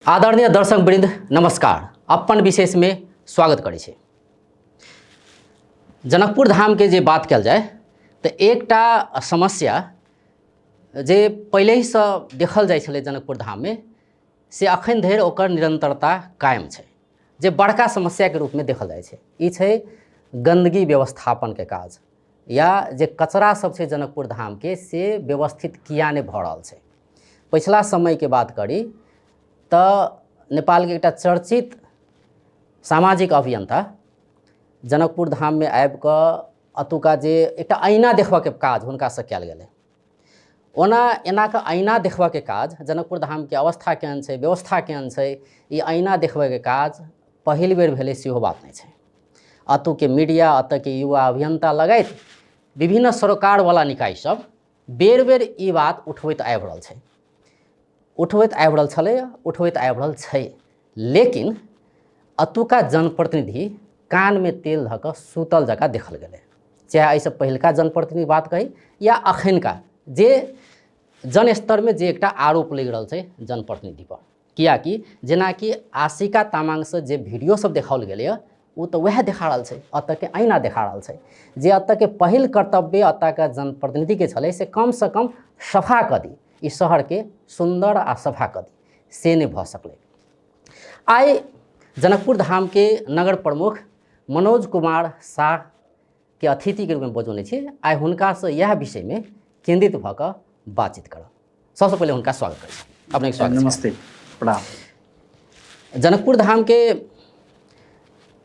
आदरणीय दर्शक वृंद नमस्कार। अपन विशेष में स्वागत करै छी। जनकपुर धाम के जे बात कयल जाय तऽ एकटा समस्या जे पहिलेसँ देखल जाइ छलै जनकपुर धाममे, से अखन धरि ओकर निरन्तरता कायम छै, जे बड़का समस्याके रूपमे देखल जाइ छै। ई छै गन्दगी व्यवस्थापनके काज, या जे कचरा सब छै जनकपुर धामके से व्यवस्थित किया नहि भऽ रहल छै। पछिला समयके बात करी तऽ नेपालके एकटा चर्चित सामाजिक अभियन्ता जनकपुर धाममे आबिकऽ एतुका जे एकटा ऐना देखबऽके काज हुनकासँ कयल गेलै। ओना एना कऽ ऐना देखबऽके काज, जनकपुर धामके अवस्था केहन छै, व्यवस्था केहन छै, ई ऐना देखबऽके काज पहिल बेर भेलै सेहो बात नहि छै। एतुके मीडिया, एतऽके युवा अभियन्ता लगायत विभिन्न सरोकारवला निकाय सब बेर बेर ई बात उठबैत आबि रहल छै, उठबैत आबि रहल छलै, उठबैत आबि रहल छै। लेकिन एतुका जनप्रतिनिधि कानमे तेल धऽ कऽ सुतल जकाँ देखल गेलै। चाहे एहिसँ पहिलका जनप्रतिनिधि बात कही या अखनका जे जनस्तरमे जे एकटा आरोप लागि रहल छै जनप्रतिनिधिपर, किएकि जेनाकि आशिका तामाङसँ जे वीडियो सब देखाओल गेलैए ओ तऽ वएह देखा रहल छै, एतऽके ऐना देखा रहल छै जे एतऽके पहिल कर्तव्य एतऽके जनप्रतिनिधिके छलै से कमसँ कम सफा कऽ दी, ई शहरके सुन्दर आ सफा कऽ दी, से नहि भऽ सकलै। आइ जनकपुर धामके नगर प्रमुख मनोज कुमार साहके अतिथिके रूपमे बजौने छी। आइ हुनकासँ इएह विषयमे केन्द्रित भऽ कऽ बातचीत करब। सबसँ पहिले हुनका स्वागत करै छी। अपनेके स्वागत। नमस्ते, प्रणाम। जनकपुर धामके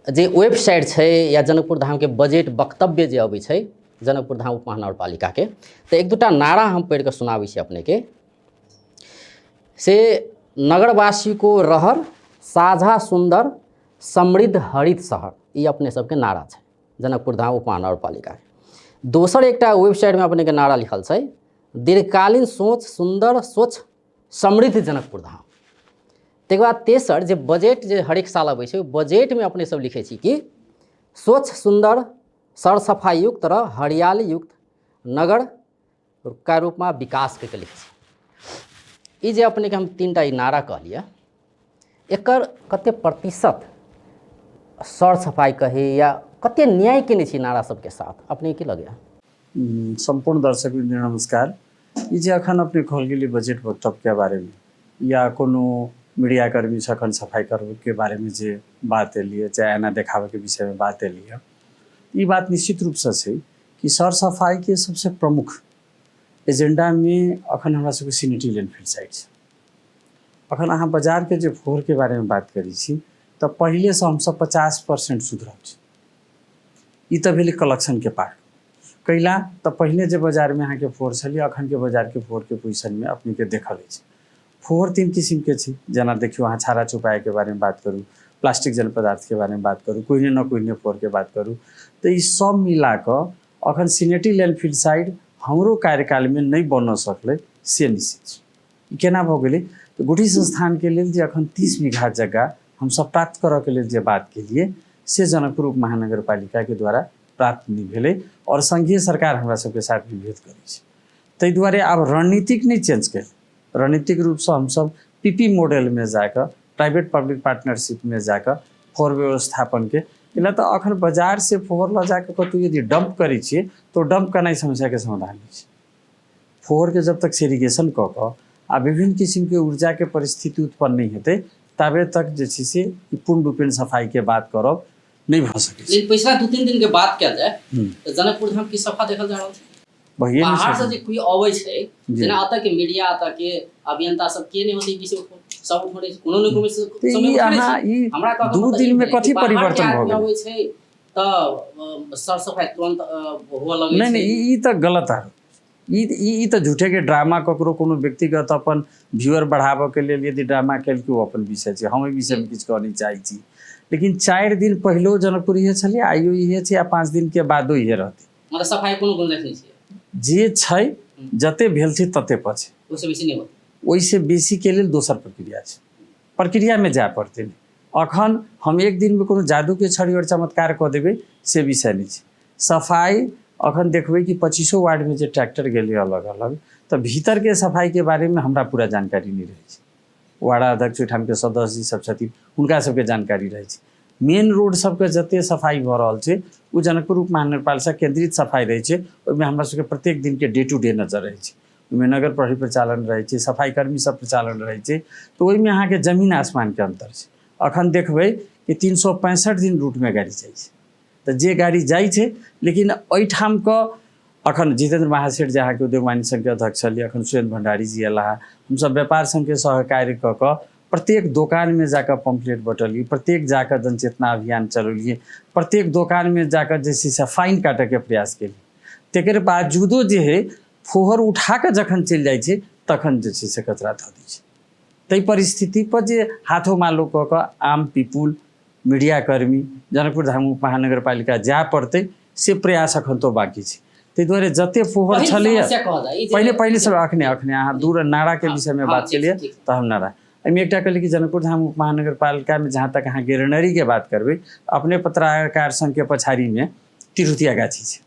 जे वेबसाइट छै या जनकपुर धामके बजट वक्तव्य जे अबै छै जनकपुर धाम उपमहानगरपालिकाके, तऽ एक दूटा नारा हम पढ़ि कऽ सुनाबै छी अपनेके। से नगरवासी को रहर साझा सुन्दर समृद्ध हरित शहर, ई अपने सबके नारा छै जनकपुर धाम उपमहानगरपालिका। दोसर एकटा वेबसाइटमे अपनेके नारा लिखल छै दीर्घकालीन सोच सुन्दर स्वच्छ समृद्ध जनकपुर धाम। तकर बाद तेसर जे बजट जे हरेक साल अबै छै, बजटमे अपने सब लिखै छी कि स्वच्छ सुन्दर सरसफाइयुक्त र हरियालीयुक्त नगर का रूपमे विकास कऽ के लिखै छी। ई जे अपनेके हम तीनटा ई नारा कहलियै, एकर कते प्रतिशत सर सफाइ कही या कते न्याय केने छी नारा सबके साथ, अपने की लगैया? सम्पूर्ण दर्शक नमस्कार। ई जे अखन अपने कहल गेलियै बजट वक्तव्यके बारेमे या कोनो मीडियाकर्मी से अखन सफाइ करबैके बारेमे जे बात एलियै, चाहे एना देखाबैके विषयमे बात एलियै, ई बात निश्चित रूपसँ छै कि सर सफाइके सबसँ प्रमुख एजेंडामे अखन हमरा सबके सिनिटी लैंडफिल साइट छै। अखन अहाँ बाजारके जे फोरके बारेमे बात करै छी तऽ पहिलेसँ हमसब 50% सुधरल छी। ई तऽ भेलै कलेक्शनके पार्ट। कैला तऽ पहिने जे बाजारमे अहाँके फोर छलै, अखनके बाजारके फोरके पोजिशनमे अपनेके देखल अछि। फोर तीन किसिमके छै, जेना देखियौ अहाँ छाड़ा चौपायाके बारेमे बात करू, प्लास्टिक जल पदार्थके बारेमे बात करू, कोइने न कोइने फोरके बात करू, तऽ ई सब मिलाकऽ अखन सिनेटी लैंडफिल साइड हमरो कार्यकालमे नहि बनऽ सकलै से निश्चित छै। ई केना भऽ गेलै तऽ गुठी संस्थानके लेल जे अखन 30 बीघा जगह हमसब प्राप्त करऽके लेल जे बात केलियै से जनकपुर उप महानगरपालिकाके द्वारा प्राप्त नहि भेलै आओर संघीय सरकार हमरा सबके साथ विभेद करै छै। ताहि दुआरे आब रणनीतिक नहि चेंज केल, रणनीतिक रूपसँ हमसब पी पी मॉडलमे जाकऽ प्राइवेट पब्लिक पार्टनरशिपमे जाकऽ फोर व्यवस्थापनके एला। तऽ अखन बाजार से फोर लऽ जाकऽ कतहु यदि डम्प करै छियै तऽ ओ डम्प केनाइ समस्याके समाधान नहि छै। फोरके जब तक सेरिगेशन कऽ कऽ आ विभिन्न किसिमके ऊर्जाके परिस्थिति उत्पन्न नहि हेतै ताबे तक जे छै से ई पूर्ण रूपेण सफाइके बात करब नहि भऽ सकै छै। लेकिन पिछला 2-3 दिन के बात कयल जाय तऽ जनकपुर धाम की सफा देखल जा रहल छै? भइए नहि बाहर से सकै। जे कोई अबै छै, जेना एतऽ के मीडिया, एतऽ के अभियंता सब के नहि होतै ई विषय सब उठौने छै, कोनो ने कोनो तऽ समय ई उठौने अहाँ छै। ई हमरा कहऽ के दू मतलब ई दिनमे भेलै कि कथी बाहर के परिवर्तन भऽ आदमी गेलै? अबै छै तऽ सर सफाइ तुरन्त हुअ लगै नहि छै। नहि, ई तऽ गलत आरोप, ई ई तऽ झूठेके ड्रामा, ककरो कोनो व्यक्तिगत अपन व्यूअर बढ़ाबऽके लेल यदि ड्रामा केलकै ओ अपन विषय छै, हम एहि विषयमे किछु कहऽ नहि चाहै छी। लेकिन 4 दिन पहिलो जनकपुर इहे छलै, आइयो इहे छै आ 5 दिनके बादो इहे रहतै। मतलब सफाइ कोनो गुंजाइश नहि छै, जे छै जते भेल छै तते पर छै, ओहिसँ बेसी नहि होतै। ओहिसँ बेसीके लेल दोसर प्रक्रिया छै, प्रक्रियामे जाय पड़तै। अखन हम एक दिनमे कोनो जादूके छड़ी आओर चमत्कार कऽ देबै से विषय नहि छै। सफाइ अखन देखबै कि 25 वार्डमे जे ट्रैक्टर गेलै अलग अलग, तऽ भीतरके सफाइके बारेमे हमरा पूरा जानकारी नहि रहै छै। वार्ड अध्यक्ष ओहिठामके सदस्य जी सब छथिन, हुनका सबके जानकारी रहै छै। मेन रोड सबके जते सफाइ भऽ रहल छै ओ जनकपुर उप महानगरपालिका केंद्रित सफाइ रहै छै। ओहिमे हमरा सबके प्रत्येक दिनके डे टू डे नजर रहै छै। ओहिमे नगर प्रहरी प्रचालन रहै छै, सफाइ कर्मी सब प्रचालन रहै छै। तऽ ओहिमे अहाँके जमीन आसमानके अन्तर छै। अखन देखबै कि 365 दिन रूटमे गाड़ी जाइ छै, तऽ जे गाड़ी जाइ छै, लेकिन एहिठामके अखन जितेंद्र महासेठ जे अहाँके उद्योग वाणिज्य संघके अध्यक्ष छलियै, अखन सुरेंद्र भंडारी जी अयलाह। हमसब व्यापार संघके सहकार्य कऽ कऽ प्रत्येक दोकानमे जाकऽ पम्पलेट बँटलियै, प्रत्येक जाकऽ जनचेतना अभियान चलौलियै, प्रत्येक दोकानमे जाकऽ जे छै से फाइन काटऽके प्रयास केलियै। तकर बावजूदो जे हइ फोहर उठा कऽ जखन चलि जाइ छै तखन जे छै से कचरा धऽ दै छै। ताहि परिस्थितिपर जे हाथो मालो कऽ कऽ आम पीपुल मीडियाकर्मी जनकपुर धाम उप महानगरपालिका जाय पड़तै, से प्रयास अखन तो बाकी छै। ताहि दुआरे जते फोहर पहिल छलैए समस्या कहल जाय, ई जे- पहिले पहिले सब अखने अखने अहाँ दूर नाराके विषयमे बात केलियै तऽ हम नारा एहिमे एकटा कहलियै कि जनकपुर धाम उप महानगरपालिकामे जहाँ तक अहाँ गेरनरीके बात करबै, अपने पत्रकार संघके पछाड़ीमे तिरहुतिया गाछी छै।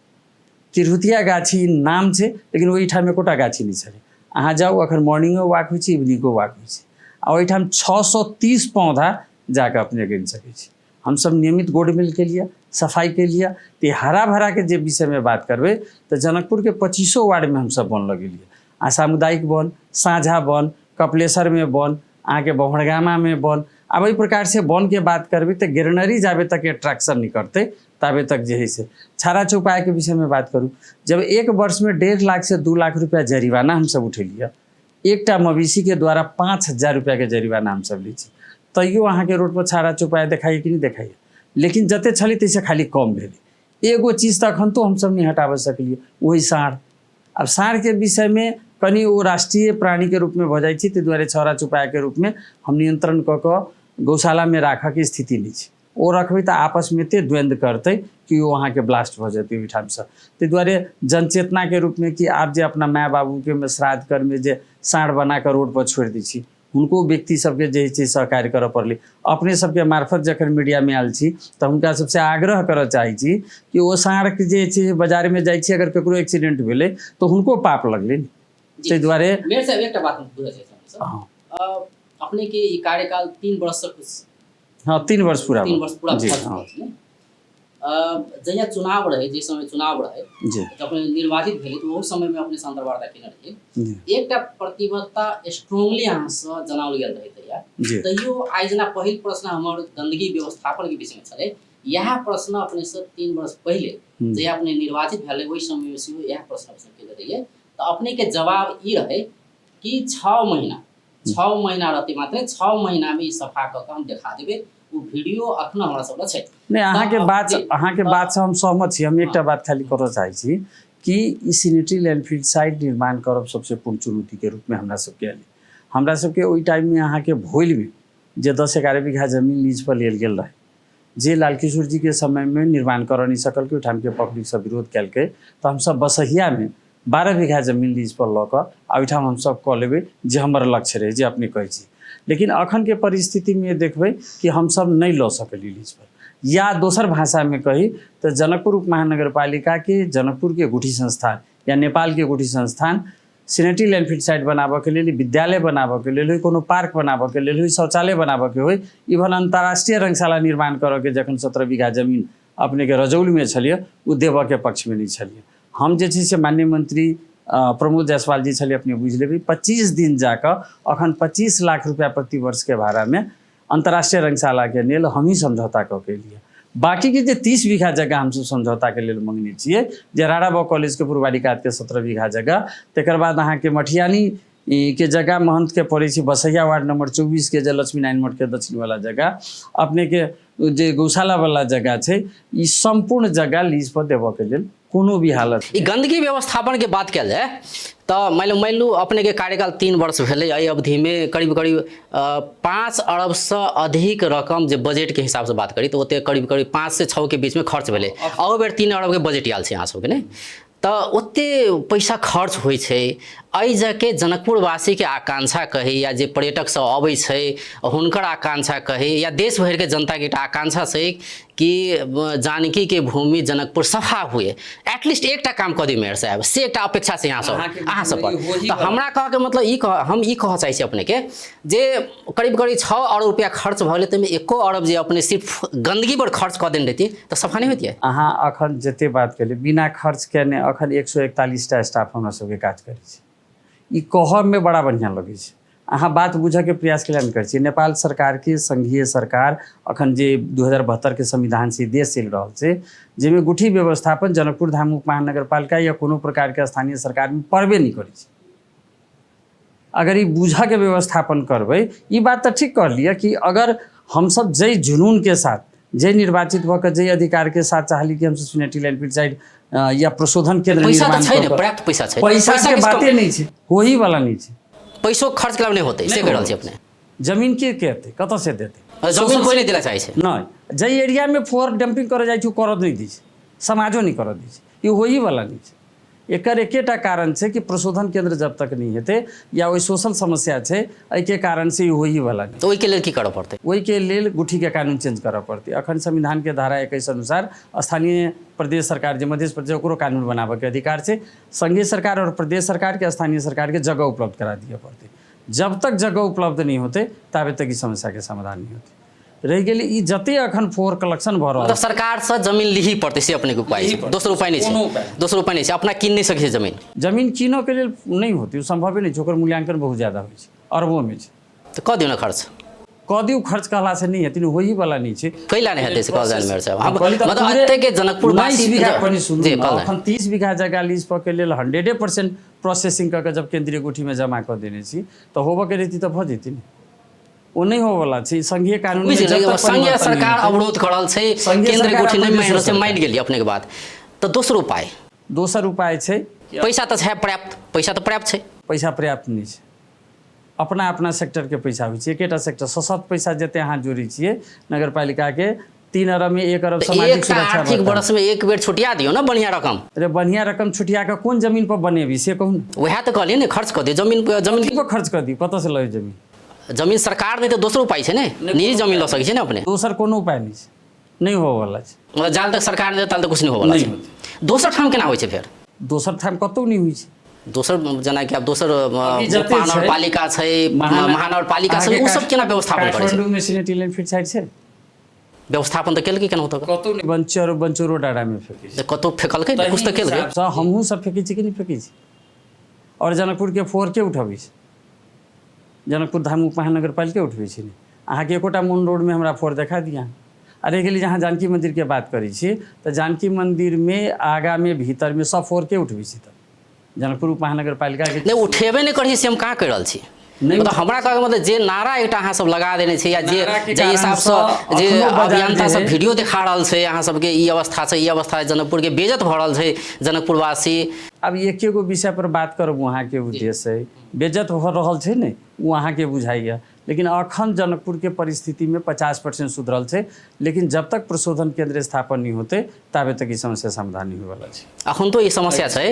तिरहुतिया गाछी नाम छै, लेकिन ओहिठाम एकोटा गाछी नहि छलै। अहाँ जाउ, अखन मॉर्निंगो वॉक होइ छै, इवनिंगो वॉक होइ छै, आ ओहिठाम 630 पौधा जाकऽ अपने गिन सकै छी। हमसब नियमित गोडमिल के लिए, सफाई के लिए, तऽ हरा भराके जे विषयमे बात करबै तऽ जनकपुरके 25 वार्डमे हमसब वन लगेलियै। आ सामुदायिक वन, साझा वन, कपिलेश्वरमे वन, अहाँके बभनगामामे वन। आब एहि प्रकारसँ वनके बात करबै तऽ ग्रेनरी जाबे तक एट्रैक्शन नहि करतै ताबे तक जे है से छाड़ा चौपायाके विषयमे बात करू। जब एक वर्षमे 1.5 लाख से 2 लाख रुपया जरिमाना हमसब उठेलियै, एकटा मवेशीके द्वारा 5000 रुपयाके जरिमाना हमसब लै छी, तैयो अहाँके रोडपर छाड़ा चौपाया देखाइए कि नहि देखाइए? लेकिन जते छलै ताहिसँ खाली कम भेलै। एगो चीज तऽ अखन तो हमसब नहि हटाबऽ सकलियै, वही साँढ़। आब साँढ़के विषयमे कनि ओ राष्ट्रीय प्राणीके रूपमे भऽ जाइ छै, ताहि दुआरे छाड़ा चौपायाके रूपमे हम नियंत्रण कऽ कऽ गौशालामे राखऽके स्थिति नहि छै। ओ रखबै तऽ आपसमे एते द्वन्द्व करतै कि ओ अहाँके ब्लास्ट भऽ जेतै ओहिठामसँ। ताहि दुआरे जनचेतनाके रूपमे कि आब जे अपना माय बाबूके श्राद्ध कर्ममे जे साँढ़ बना कऽ रोडपर छोड़ि दै छी, हुनको व्यक्ति सबके जे छै सहकार्य करऽ पड़लै। अपने सबके मार्फत जखन मीडियामे आयल छी तऽ हुनका सबसँ आग्रह करऽ चाहै छी कि ओ साँढ़के जे छै बाजारमे जाइ छी, अगर ककरो एक्सीडेंट भेलै तऽ हुनको पाप लगलै ने। ताहि दुआरे मेयर साहब, एकटा बात हम बुझऽ चाहै छी अपनेके ई कार्यकाल 3 वर्षसँ कुछ हाँ, 3 वर्ष पूरा 3 वर्ष पूरा जी, हाँ। जहिया चुनाव रहे, जे समय चुनाव रहे जी, जब अपने निर्वाचित भेलै तऽ ओहू समयमे अपने से अन्तर्वार्ता केने रहियै। एकटा प्रतिबद्धता स्ट्रांगली अहाँसँ जनाओल गेल रहै तहिया। तैयो आइ जेना पहिल प्रश्न हमर गंदगी व्यवस्थापनके विषयमे छलै, इएह प्रश्न अपनेसँ 3 वर्ष पहिले जहिया अपने निर्वाचित भेलै ओहि समयमे सेहो इएह प्रश्न अपने केने रहियै। तऽ अपनेके जवाब ई रहै कि 6 महीना, 6 महीना रहतै मात्र, 6 महीनामे ई सफा कऽ कऽ हम देखा देबै। ओ वीडियो अखनो हमरा सब लग छै। नहि, अहाँके बात अहाँके बातसँ हम सहमत छी। हम एकटा बात खाली करऽ चाहै छी कि ई सैनिटरी लैंडफिल साइट निर्माण करब सबसँ पूर्ण चुनौतीके रूपमे हमरा सबके एलै। हमरा सबके ओहि टाइममे अहाँके भोइलमे जे 10-11 बीघा जमीन लीज पर लेल गेल रहै, जे लालकिशोर जीके समयमे निर्माण करऽ नहि सकलकै, ओहिठामके पब्लिक सब विरोध केलकै, तऽ हमसब बसहियामे 12 बीघा जमीन लीज पर लऽ कऽ आ ओहिठाम हमसब कऽ लेबै, जे हमर लक्ष्य रहै, जे अपने कहै छी। लेकिन अखनके परिस्थितिमे देखबै कि हमसब नहि लऽ सकलियै लीज पर। या दोसर भाषामे कही तऽ जनकपुर उप महानगरपालिकाके जनकपुरके गुठी संस्थान या नेपालके गुठी संस्थान सैनिटरी लैंडफिल साइट बनाबऽके लेल, विद्यालय बनाबऽके लेल होइ, कोनो पार्क बनाबऽके लेल होइ, शौचालय बनाबऽके होइ, इवन अन्तर्राष्ट्रीय रङ्गशाला निर्माण करऽके जखन 17 बीघा जमीन अपनेके रजौलीमे छलियै, ओ देबऽके पक्षमे नहि छलियै। हम जे छै से माननीय मंत्री प्रमोद जायसवाल जी छलियै, अपने बुझि लेबै, 25 दिन जाकऽ अखन 25 लाख रुपया प्रति वर्षके भाड़ामे अन्तर्राष्ट्रीय रङ्गशालाके लेल हमही समझौता कऽ के एलियै। बाकीके जे 30 बीघा जगह हमसब समझौताके लेल मङ्गने छियै, जे राणाबाबू कॉलेजके पुरवारी कातके 17 बीघा जगह, तकर बाद अहाँके मठियानी के जगह महंतके पड़ै छै, बसैया वार्ड नंबर 24 के जे लक्ष्मीनारायण मठके दक्षिणवला जगह, अपनेके जे गौशालावला जगह छै, ई सम्पूर्ण जगह लीज पर देबऽके लेल कोनो भी हालत। ई गंदगी व्यवस्थापन के बात कयल जाय तऽ मानि लू अपने के कार्यकाल 3 वर्ष भेलै, एहि अवधिमे करीब करीब 5 अरबसँ अधिक रकम जे बजटके हिसाबसँ बात करी तऽ ओते करीब करीब 5 से 6 के बीचमे खर्च भेलै। अहू बेर 3 अरबके बजट आयल छै अहाँ सबके, नहि? तऽ ओते पैसा खर्च होइ छै। एहि जगहके जनकपुरवासीके आकांक्षा कही या जे पर्यटक सब अबै छै हुनकर आकांक्षा कही या देश भरिके जनताके एकटा आकांक्षा छै कि जानकीके भूमि जनकपुर सफा हुए, एटलीस्ट एकटा काम कऽ दियौ मेयर साहेब, से एकटा अपेक्षा छै अहाँ सब अहाँ सब पर। तऽ हमरा कहऽके मतलब ई कह हम ई कहऽ चाहै छी अपनेके जे करीब करीब 6 अरब रुपया खर्च भऽ गेलै, ताहिमे 1 अरब जे अपने सिर्फ गन्दगी पर खर्च कऽ देने रहितियै तऽ सफा नहि होइतियै। अहाँ अखन जते बात केलियै बिना खर्च केने अखन 141टा स्टाफ हमरा सबके काज करै छै। ई कहऽमे बड़ा बढ़िआँ लगै छै, अहाँ बात बुझऽके प्रयास केला नहि करै छी। नेपाल सरकारके संघीय सरकार अखन जे 2072 के संविधान से देश चलि रहल छै, जाहिमे गुठी व्यवस्थापन जनकपुर धाम उप महानगरपालिका या कोनो प्रकारके स्थानीय सरकारमे पड़बे नहि करै छै। अगर ई बुझऽके व्यवस्थापन करबै, ई बात तऽ ठीक कहलियै कि अगर हमसब जाहि जुनूनके साथ जे निर्वाचित भऽ कऽ जाहि अधिकारके साथ चाहली कि हमसब सुनेटी लैंडफिल साइड या प्रशोधन केंद्र पैसा तऽ छै ने, पर्याप्त पैसा छै, पैसा के बाते नहि छै, होही वाला नहि छै, पैसो खर्च केला नहि होतै से कहि रहल छी अपने। जमीन के केतै, कतऽ से देतै? जमीन कोइ नहि देला चाहै छै। नहि, जाहि एरियामे फोर डंपिंग करऽ जाइ छै ओ करऽ नहि दै छै, समाजो नहि करऽ दै छै, ई होही वाला नहि छै। एकर एकेटा कारण छै कि प्रशोधन केंद्र जब तक नहि हेतै या ओहि सोशल समस्या छै, एहिके कारण से ई होही वाला नहि। तऽ ओहिके लेल की करऽ पड़तै? ओहिके लेल गुठीके कानून चेंज करऽ पड़तै। अखन संविधानके धारा 21 अनुसार स्थानीय प्रदेश सरकार जे मध्य प्रदेश ओकरो कानून बनाबऽके अधिकार छै, संघीय सरकार और प्रदेश सरकारके स्थानीय सरकारके जगह उपलब्ध करा दिअ पड़तै। जब तक जगह उपलब्ध नहि होतै ताबे तक ई समस्याके समाधान नहि होतै। रहि गेल ई जते अखन फोर कलेक्शन भऽ रहल मतलब सरकारसँ जमीन लिही पड़तै से अपनेके उपाय छै, दोसर उपाय नहि छै, दोसर उपाय नहि छै, अपना कीन नहि सकै छै जमीन। जमीन कीनऽके लेल नहि होतै, ओ सम्भवे नहि छै, ओकर मूल्यांकन बहुत ज्यादा होइ छै, अरबोमे छै। तऽ कऽ दियौ ने खर्च। कऽ दियौ खर्च कहलासँ नहि हेतै, होही वाला नहि छै। कैला नहि हेतै से कहल जाय मेयर साहब? हम मतलब एतेके जनकपुर 19 बीघा कनि सुनू, अखन 30 बीघा जगह लीज पर के लेल 100% प्रोसेसिंग कऽ के जब केंद्रीय गुठीमे जमा कऽ देने छी तऽ होबऽके रहिती तऽ भऽ जैती ने, ओ नहि होबऽवला छै। संघीय कानून बुझि गेलियै, संघीय सरकार अवरोध कऽ रहल छै, केंद्रीय गुठी नहि मानि रहल छै, मानि गेलियै अपनेके बात। तऽ दोसर उपाय? दोसर उपाय छै, पैसा तऽ छै पर्याप्त, पैसा तऽ पर्याप्त छै। पैसा पर्याप्त नहि छै, अपना अपना सेक्टरके पैसा होइ छै, एकेटा सेक्टर सशक्त पैसा जते अहाँ जोड़ै छियै नगरपालिकाके 3 अरबमे 1 अरब सामाजिक सुरक्षा आर्थिक वर्षमे एक बेर छुटिया दियौ ने बढ़िया रकम। अरे बढ़िया रकम छुटिया कऽ कोन जमीन पर बनेबी से कहू ने। वएह तऽ कहलियै ने, खर्च कऽ दियौ जमीन, जमीन पर खर्च कऽ दियौ, कतऽसँ लऽ जमीन? जमीन सरकार नहि तऽ दोसर उपाय छै ने, निजी जमीन लऽ सकै छै ने अपने। दोसर कोनो उपाय नहि छै, नहि होबऽवला छै। मतलब जाल तक सरकार नहि ताल तक कुछ नहि होबऽवला छै। दोसर ठाम केना होइ छै फेर? दोसर ठाम कतहु नहि होइ छै। दोसर जेनाकि आब दोसर महानगरपालिका छै, महानगरपालिका सब ओ सब केना व्यवस्थापन करै छै? काठमाडौँमे सिनेटी लैंडफिल साइट छै, व्यवस्थापन तऽ केलकै केना तऽ? कतहु नहि, बंचर बंचरो डाँडामे फेकै छै। कतहु फेकलकै ने, कुछ तऽ केलकै। हमहूँ सब फेकै छी कि नहि फेकै छी? आओर जनकपुरके फोर के उठबै छै? जनकपुर धाम उप महानगरपालिके उठबै छै ने। अहाँके एकोटा मोन रोडमे हमरा फोर देखा दिअ। आ रहि गेलै जे अहाँ जानकी मन्दिरके बात करै छी तऽ जानकी मन्दिरमे आगाँमे भीतरमे सब फोर के उठबै छै? तऽ जनकपुर उप महानगरपालिकाके नहि उठेबे नहि करै छै से हम कहाँ कहि रहल छी। मतलब हमरा कहैके मतलब जे नारा एकटा अहाँ सब लगा देने छै या जे जाहि हिसाबसँ जे अभियंता सब वीडियो देखा रहल छै अहाँ सबके ई अवस्था छै, ई अवस्था जनकपुरके बेइज्जत भऽ रहल छै जनकपुरवासी। आब एके गो विषय पर बात करब अहाँके उद्देश्य है, बेइज्जत भऽ रहल छै ने ओ अहाँके बुझाइए, लेकिन अखन जनकपुरके परिस्थितिमे 50% सुधरल छै, लेकिन जब तक प्रशोधन केंद्र स्थापन नहि होतै ताबे तक ई समस्या समाधान नहि होयवला छै। अखन तो ई समस्या छै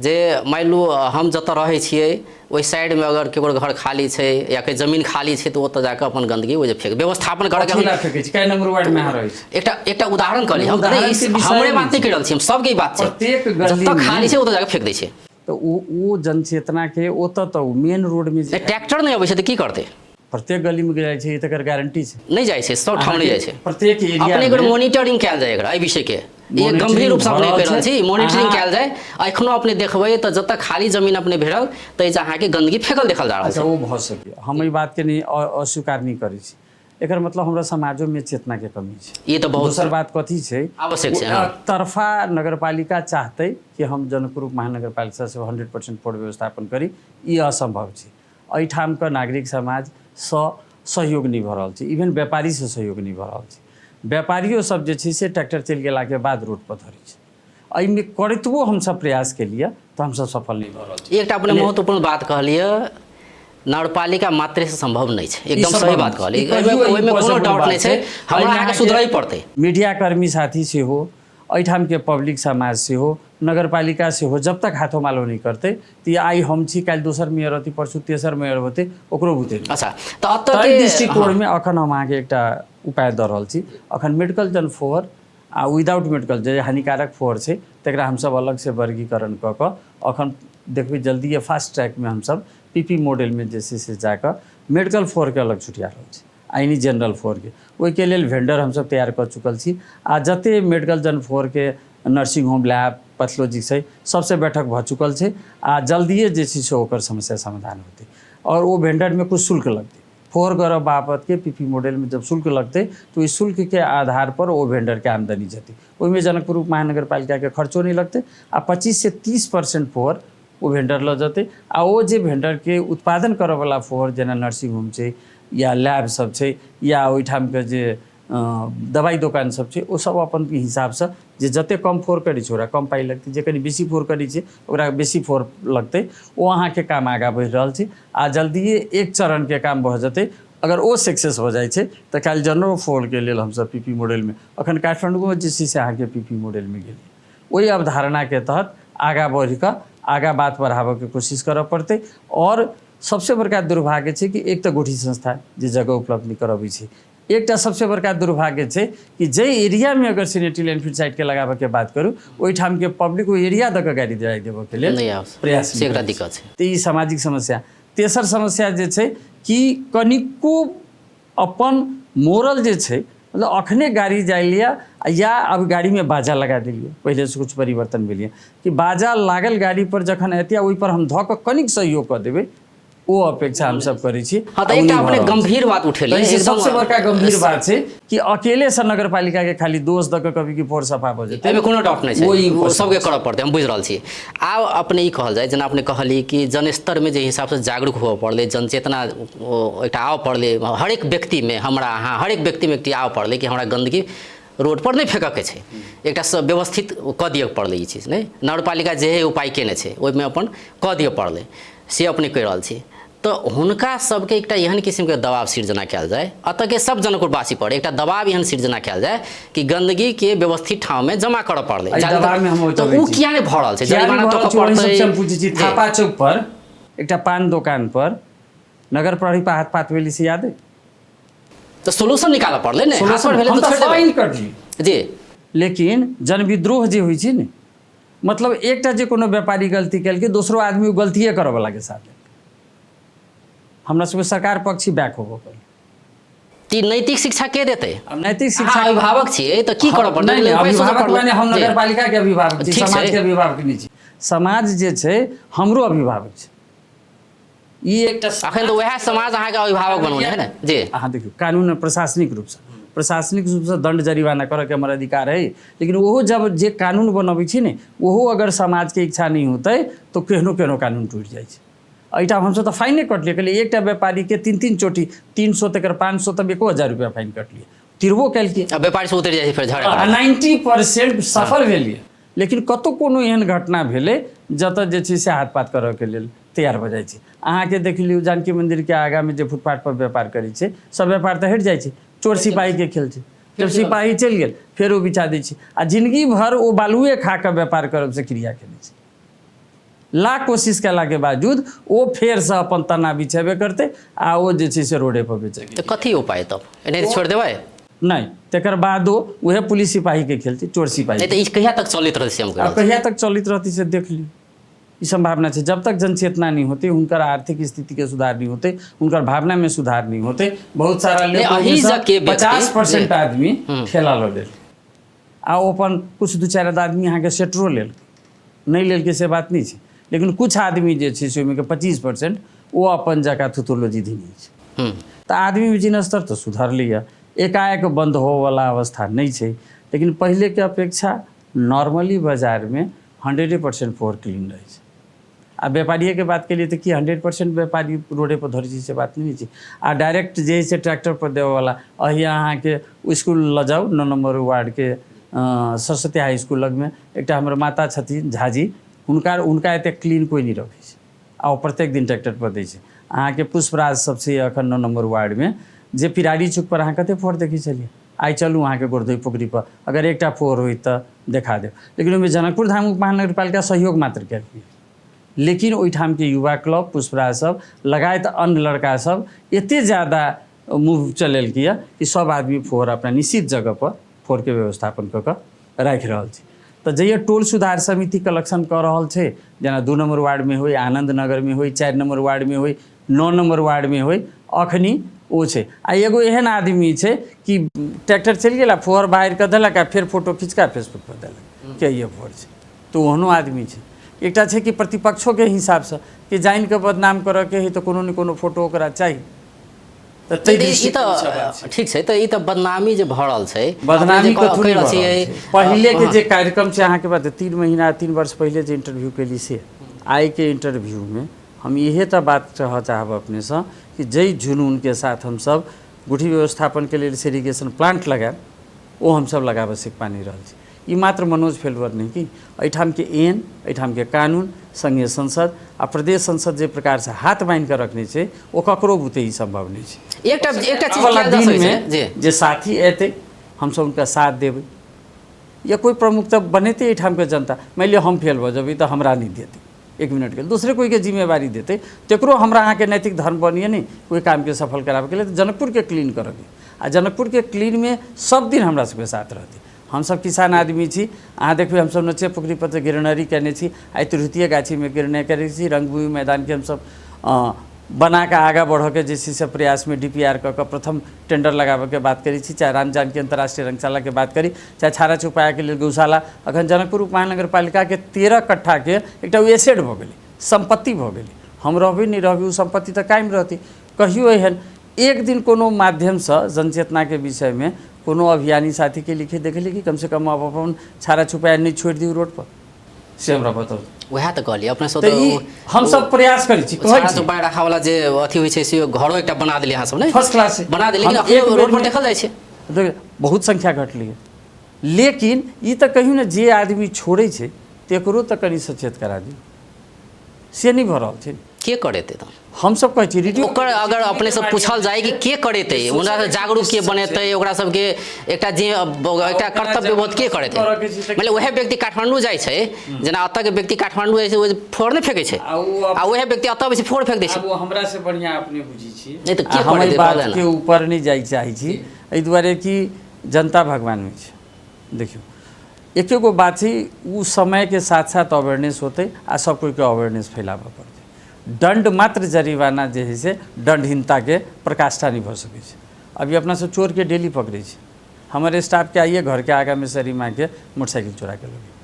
जे मानि लू हम जतऽ रहै छियै ओहि साइडमे अगर केकरो घर खाली छै या कोई जमीन खाली छै तऽ ओतऽ जाकऽ अपन गन्दगी ओ जे फेक व्यवस्थापन करऽ के फेकै छै। कै नंबर वार्डमे अहाँ रहै छी? एकटा एकटा उदाहरण कहली हम, हमरे बात नहि कहि रहल छी, हम सबके ई बात छै, प्रत्येक गली जतऽ खाली छै ओतऽ जाकऽ फेक दै छै। तऽ ओ जनचेतनाके ओतऽ तऽ ओ मेन रोडमे ट्रैक्टर नहि अबै छै तऽ की करतै? प्रत्येक गलीमे जाइ छै तकर गारंटी छै? नहि जाइ छै, सब ठाम नहि जाइ छै। प्रत्येक एरिया अपने एकर मोनिटरिंग कयल जाय एकरा, एहि विषयके एक गंभीर रूपसँ अपने कहि रहल छी, मोनिटरिंग कयल जाय। एखनो अपने देखबै तऽ जतऽ खाली जमीन अपने भेटल ताहि अहाँके गंदगी फेकल देखल जा रहल छै। ओ भऽ सकैए, हम एहि बातके नहि अस्वीकार नहि करै छी। एकर मतलब हमरा समाजोमे चेतनाके कमी छै। ई तऽ बहुत दोसर बात कथी छै, आवश्यक छै। तरफा नगरपालिका चाहतै कि हम जनकपुर महानगरपालिका से 100% फोड़ व्यवस्थापन करी, ई असम्भव छै। एहिठामके नागरिक समाजसँ सहयोग नहि भऽ रहल छै, इवेन व्यापारीसँ सहयोग नहि भऽ रहल छै। व्यापारियो सब जे छै से ट्रैक्टर चलि गेलाके बाद रोडपर धरै छै। एहिमे करितबो हमसब प्रयास केलियै तऽ हमसब सफल नहि भऽ रहल छी। एकटा अपने महत्वपूर्ण बात कहलियै, नगरपालिका मात्रेसँ सम्भव नहि छै, एकदम सही बात कहलियै, ओहिमे कोनो डाउट नहि छै, हमरा अहाँके सुधरय पड़तै। मीडिया कर्मी साथी सेहो एहिठामके पब्लिक समाज सेहो, नगरपालिका सेहो जब तक हाथो मालो नहि करतै तऽ आइ हम छी, काल्हि दोसर मेयर होतै, परसू तेसर मेयर होतै, ओकरो बुते नहि। अच्छा, तऽ एतऽ ताहि के दृष्टिकोणमे अखन हम अहाँके एकटा उपाय दऽ रहल छी। अखन मेडिकल जन फोहर आ विदाउट मेडिकल जे हानिकारक फोहर छै तकरा हमसब अलगसँ वर्गीकरण कऽ कऽ अखन देखबै जल्दिए फास्ट ट्रैकमे हमसब पी पी मॉडलमे जे छै से जाकऽ मेडिकल फोहरके अलग छुटिया रहल छी आ एनी जनरल फोहरके। ओहिके लेल वेंडर हमसब तैयार कऽ चुकल छी आ जते मेडिकल जन फोहरके नर्सिंग होम, लैब, पैथोलॉजी छै, सबसँ बैठक भऽ चुकल छै आ जल्दिए जे छै से ओकर समस्या समाधान होतै। आओर ओ वेंडरमे किछु शुल्क लगतै। फोहर करऽ बापतके पी पी मॉडलमे जब शुल्क लगतै तऽ ओहि शुल्कके आधारपर ओ वेंडरके आमदनी जेतै। ओहिमे जनकपुर उप महानगरपालिकाके खर्चो नहि लगतै आ 25 से 30% फोहर ओ वेंडर लऽ जेतै। आ ओ जे वेंडरके उत्पादन करऽवला फोहर जेना नर्सिंग होम छै या लैब सब छै या ओहिठामके जे दवाइ दोकान सब छै, ओ सब अपन हिसाबसँ जे जतेक कम फोहर करै छै ओकरा कम पाइ लगतै, जे कनि बेसी फोहर करै छै ओकरा बेसी फोहर लगतै। ओ अहाँके काम आगाँ बढ़ि रहल छै आ जल्दिए एक चरणके काम भऽ जेतै। अगर ओ सक्सेस भऽ जाइ छै तऽ काल्हि जनरल फोहरके लेल हमसब पी पी मॉडलमे, अखन काठमाण्डूमे जे छै से अहाँके पी पी मॉडलमे गेलै, ओहि अवधारणाके तहत आगाँ बढ़िकऽ आगाँ बात बढ़ाबऽके कोशिश करऽ पड़तै। आओर सबसँ बड़का दुर्भाग्य छै कि एक तऽ गोठी संस्था जे जगह उपलब्ध नहि करबै छै, एकटा सबसँ बड़का दुर्भाग्य छै कि जाहि एरियामे अगर सेनेटरी लैंडफिल साइटके लगाबऽके बात करू, ओहिठामके पब्लिक ओहि एरिया दऽ कऽ गाड़ी दिलाइ देबऽके लेल नहि आब प्रयास से एकटा दिक्कत छै। तऽ ई सामाजिक समस्या। तेसर समस्या जे छै कि कनिको अपन मोरल जे छै, मतलब अखने गाड़ी जाय लिअ या अब गाड़ीमे बाजा लगा देलियै, पहिलेसँ किछु परिवर्तन भेलियै कि बाजा लागल गाड़ी पर जखन एतै ओहि पर हम धऽ कऽ कनिक सहयोग कऽ देबै, ओ अपेक्षा हमसब करै छी। हँ, तऽ आ ओ एकटा नहि भऽ अपने रहल छै। गंभीर बात उठेलियै ताहिसँ एकदम। सबसँ बड़का गंभीर बात छै कि अकेलेसँ नगरपालिकाके खाली दोष दऽ कऽ कभी कि फोर सफा भऽ जेतै, एहिमे कोनो डाउट नहि छै, ओ ओ सबके करऽ पड़तै, हम बुझि रहल छी। आब अपने ई कहल जाय, जेना अपने कहली कि जनस्तरमे जे हिसाबसँ जागरूक हुअ पड़लै, जनचेतना ओ एकटा आबऽ पड़लै हरेक व्यक्तिमे, हमरा अहाँ हरेक व्यक्तिमे एकटा आबऽ पड़लै कि हमरा गन्दगी रोड पर नहि फेकऽके छै, एकटा सब व्यवस्थित कऽ दिअ पड़लै ई चीज। नहि नगरपालिका जे उपाय केने छै ओहिमे अपन कऽ दिअ पड़लै, से अपने कहि रहल छी। तऽ हुनका सबके एकटा एहन किसिमके दबाव सिर्जना कयल जाय, एतऽके सब जनकपुरवासी पर एकटा दबाव एहन सिर्जना कयल जाय कि गन्दगीके व्यवस्थित ठाममे जमा करऽ पड़लै। एहि दबावमे हम तऽ ओ छी। किया नहि भऽ रहल छै? किया नहि जरिमाना भऽ रहल तोकऽ छै? ओहि पड़तै। सबसँ हम पूछै छी। थापा चौक पर एकटा पान दोकान पर नगर प्रहरी पर हाथ पात भेली से याद अइ? तऽ सोल्यूशन निकालऽ पड़लै ने, हाथ पर भेलै हम तऽ तऽ छोड़ि देबै। फाइन कटली जी, लेकिन जनविद्रोह जे होइ छै ने, मतलब एकटा जे कोनो व्यापारी गलती केलकै, दोसरो आदमी ओ गलतिए करऽवलाके साथ देलकै। हमरा सबके सरकार पक्षी बैक होबऽ पड़ल। तऽ ई नैतिक शिक्षा के देतै? आब नैतिक अहाँ शिक्षा अभिभावक छियै तऽ की करऽ पड़तै? नहि, नहि, उपाय सोचऽ अभिभावक पड़लै। माने हम जी। नगरपालिका के अभिभावक छी, ठीक छै। समाज के अभिभावक नहि छी। समाज जे छै हमरो अभिभावक छै। ई एकटा अखन तऽ उएह समाज अहाँके अभिभावक बनौने है ने जी। अहाँ देखियौ, कानून प्रशासनिक रूपसँ दंड जरिमाना करऽके हमर अधिकार है, लेकिन ओहो जब जे कानून बनबै छै ने, ओहो अगर समाजके इच्छा नहि होतै तऽ केहनो केहनो कानून टूटि जाइ छै। एहिठाम हमसब तऽ फाइने कटलियै, कहलियै एकटा व्यापारीके तीन तीन चोटी, 300, तकर 500, तब 1000 रुपया फाइन कटलियै, तिरबो केलकै। आ व्यापारी सब उतरि जाइ छै फेर झगड़ा आ 90% सफल भेलियै, लेकिन कतहु कोनो एहन घटना भेलै जतऽ जे छै से हाथ पात करऽके लेल तैयार भऽ जाइ छै। अहाँके देख लियौ, जानकी मन्दिरके आगाँमे जे फुटपाथ पर व्यापार करै छै, सब व्यापार तऽ हटि जाइ छै। चोर सिपाहीके खेल छै, जब सिपाही चलि गेल फेर ओ बिछा दै छै आ जिनगी भर ओ बालुए खा कऽ व्यापार करब से क्रिया केने छै। लाख कोशिश कयलाके बावजूद ओ फेरसँ अपन तना बिछेबे करतै आ ओ जे छै से रोडे पर बेचेके। तऽ कथी उपाय तब? एनाहिते छोड़ि देबै? नहि, तकर बादो उएह पुलिस सिपाहीके खेल छै, चोर सिपाही। नहि तऽ ई कहिया तक चलैत रहतै से हम कहि आब रहल छी। कहिया तक चलैत रहतै से देख लियौ। ई सम्भावना छै, जब तक जनचेतना नहि होतै, हुनकर आर्थिक स्थितिके सुधार नहि होतै, हुनकर भावनामे सुधार नहि होतै, बहुत सारा नहि, लोक अही जके व्यक्ति- 50% आदमी ठेला लऽ लेलकै आ ओ अपन किछु दू चारि आदमी अहाँके सेटरो लेलकै, नहि लेलकै से बात नहि छै, लेकिन किछु आदमी जे छै से ओहिमे के 25% ओ अपन जकाँ थुथुलोजी धीने छै। तऽ आदमीमे जीवन स्तर तऽ सुधरलैए, एकाएक बन्द होवऽवला अवस्था नहि छै, लेकिन पहिलेके अपेक्षा नॉर्मली बाजारमे 100% फोर क्लीन रहै छै। आ व्यापारिएके बात केलियै तऽ की 100% व्यापारी रोडे पर धरै छै से बात नहि छै। आ डायरेक्ट जे है से ट्रैक्टर पर देबऽवला, अहिया अहाँके इसकुल लऽ जाउ, 9 नम्बर वार्डके सरस्वती हाई इसकुल लगमे एकटा हमर माता छथिन झाजी, हुनका हुनका एतेक क्लीन कोइ नहि रखै छै आ ओ प्रत्येक दिन ट्रैक्टर पर दै छै। अहाँके पुष्पराज सब छै अखन 9 नम्बर वार्डमे, जे पिरारी चौक पर अहाँ कते फोर देखै छलियै, आइ चलू अहाँके गोरधोई पोखरिपर, अगर एकटा फोहर होइ तऽ देखा देब। लेकिन ओहिमे जनकपुर धाम उप महानगरपालिका सहयोग मात्र केलकै, लेकिन ओहिठामके युवा क्लब पुष्पराज सब लगायत अन्य लड़का सब एते ज्यादा मूव चलेलकै यऽ कि सब आदमी फोहर अपना निश्चित जगहपर फोहरके व्यवस्थापन कऽ कऽ राखि रहल छै। तऽ जहिया टोल सुधार समिति कलेक्शन कऽ रहल छै, जेना 2 नम्बर वार्डमे होइ, आनन्द नगरमे होइ, 4 नम्बर वार्डमे होइ, 9 नम्बर वार्डमे होइ, अखनी ओ छै। आ एगो एहन आदमी छै कि ट्रैक्टर चलि गेल आ फोहर बाहर कऽ देलक आ फेर फोटो खींच कऽ फेसबुक पर देलक के ये फोहर छै। तऽ ओहनो आदमी छै। एकटा छै कि प्रतिपक्षोके हिसाबसँ कि जानि कऽ बदनाम करऽके हइ तऽ कोनो ने कोनो फोटो ओकरा चाही। तऽ ताहि ई दृष्टिकोणसँ बात तऽ छै। ठीक छै, तऽ ई तऽ बदनामी जे भऽ रहल छै, अपने जे बदनामी कथू कहि नहि रहल भऽ छियै रहल छै। पहिलेके जे कार्यक्रम छै अहाँके बात, 3 महीना 3 वर्ष पहिले जे इंटरव्यू केली से आइके इंटरव्यूमे हम इहे तऽ बात कहऽ चाहब अपनेसँ कि जाहि जुनूनके साथ हमसब गुठी व्यवस्थापनके लेल सेरीगेशन प्लांट लगायब, ओ हमसब लगाबऽ सीख पानि रहल छी। ई मात्र मनोज फेलवर नहि कि एहिठामके एन, एहिठामके कानून, संघीय संसद आ प्रदेश संसद जे प्रकारसँ हाथ बान्हि कऽ रखने छै, ओ ककरो बुते ई सम्भव नहि छै। एकटा एकटा चीज वाला कयल जा सकै दिनमे छै जे जे साथी एतै हमसब हुनका साथ देबै, या कोइ प्रमुख तऽ बनेतै एहिठामके जनता। मानि लिअ हम फेल भऽ जेबै तऽ हमरा नहि देतै, एक मिनटके दोसरे कोइके जिम्मेवारी देतै, तकरो हमरा अहाँके नैतिक धर्म बनिए नहि कोइ कामके सफल कराबैके लेल जनकपुरके क्लीन करऽके। आ जनकपुरके क्लीनमे सब दिन हमरा सबके साथ रहतै। हमसब किसान आदमी छी, अहाँ देखबै हमसब नचे पोखरि पर ग्रेनरी कयने छी, आइ तिरहुतिये गाछीमे ग्रेनरी करै छी, रंगभूमि मैदानके हमसब बना कऽ आगाँ बढ़ऽके जे छै से प्रयासमे DPR कऽ कऽ प्रथम टेंडर लगाबऽके बात करै छी, चाहे राम जानकी अन्तर्राष्ट्रीय रंगशालाके बात करी, चाहे छारा चौपायाके लेल गौशाला। अखन जनकपुर उप महानगरपालिकाके 13 कट्ठाके एकटा ओ एसेट भऽ गेलै, सम्पत्ति भऽ गेलै। हम रहबै नहि रहबै ओ सम्पत्ति तऽ कायम रहतै। कहियो एहन एक दिन कोनो माध्यमसँ जनचेतनाके विषयमे कोनो अभियानी साथीके लिखे देखली कि कमसँ कम आप अपन छारा छुपाया नहि छोड़ि दियौ रोडपर, से हमरा बताउ। वएह तऽ कहलियै अपने सब तऽ ई हमसब प्रयास करै छी, कहै छारा छी चौपाया राखऽ वाला जे अथी होइ छै से घरो एकटा बना देलियै अहाँ सब ने, फर्स्ट क्लास छै बना देलियै, लेकिन हम अखनो एक रोड पर बेरमे देखल जाइ छै। देखियौ, बहुत संख्या घटलै, लेकिन ई तऽ कहियौ ने जे आदमी छोड़ै छै तकरो तऽ कनि सचेत करा दियौ, से नहि भऽ रहल छै। के करेतै तऽ हमसब कहै छी रेडियो ओकर अगर अपने से पूछल जाय कि के करेतै, हुनका से जागरूक के बनेतै, ओकरा सबके एकटा जे एकटा कर्तव्य बोध के करेतै? मतलब वएह व्यक्ति काठमांडू जाइ छै, जेना एतऽ के व्यक्ति काठमांडू जाइ छै ओ फोड़ नहि फेकै छै, आ वएह व्यक्ति एतऽ अबै छै फोड़ फेक दै छै। ओ हमरा से बढ़िआँ अपने बुझै छी। नहि तऽ के हम एहि करेतै बात के ऊपर नहि जाइ चाहै छी, एहि दुआरे कि जनता भगवान होइ छै। देखियौ एके गो बात छै, ओ समयके साथ साथ अवेयरनेस होतै आ सब कोइके अवेयरनेस फैलाबऽ पड़तै। दण्ड मात्र जरिमाना जे हइ से दण्डहीनताके प्रकाष्ठा नहि भऽ सकै छै। अभी अपना सब चोरके डेली पकड़ै छी, हमर स्टाफके आइए घरके आगाँमे सरीमाके मोटरसाइकिल चोराके लऽ गेल,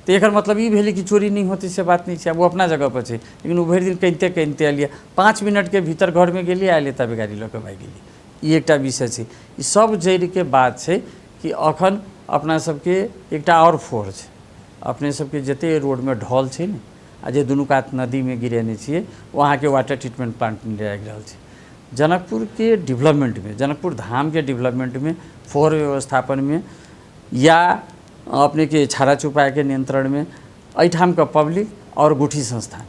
तऽ एकर मतलब ई भेलै कि चोरी नहि होतै से बात नहि छै। आब ओ अपना जगहपर छै, लेकिन ओ भरि दिन कनिते कनिते एलियै, 5 मिनटके भीतर घरमे गेलियै, आयलै तब गाड़ी लऽ कऽ भागि गेलियै। ई एकटा विषय छै। ई सब जड़िके बात छै कि अखन अपना सबके एकटा आओर फोर छै, अपने सबके जते रोडमे ढल छै ने आ जे दुनू कात नदीमे गिरेने छियै, ओ अहाँके वाटर ट्रीटमेंट प्लांट लागि रहल छै। जनकपुरके डेवलपमेंटमे, जनकपुर धामके डेवलपमेंटमे, फोहर व्यवस्थापनमे या अपनेके छाड़ा चौपायाके नियंत्रणमे एहिठामके पब्लिक आओर गुठी संस्थान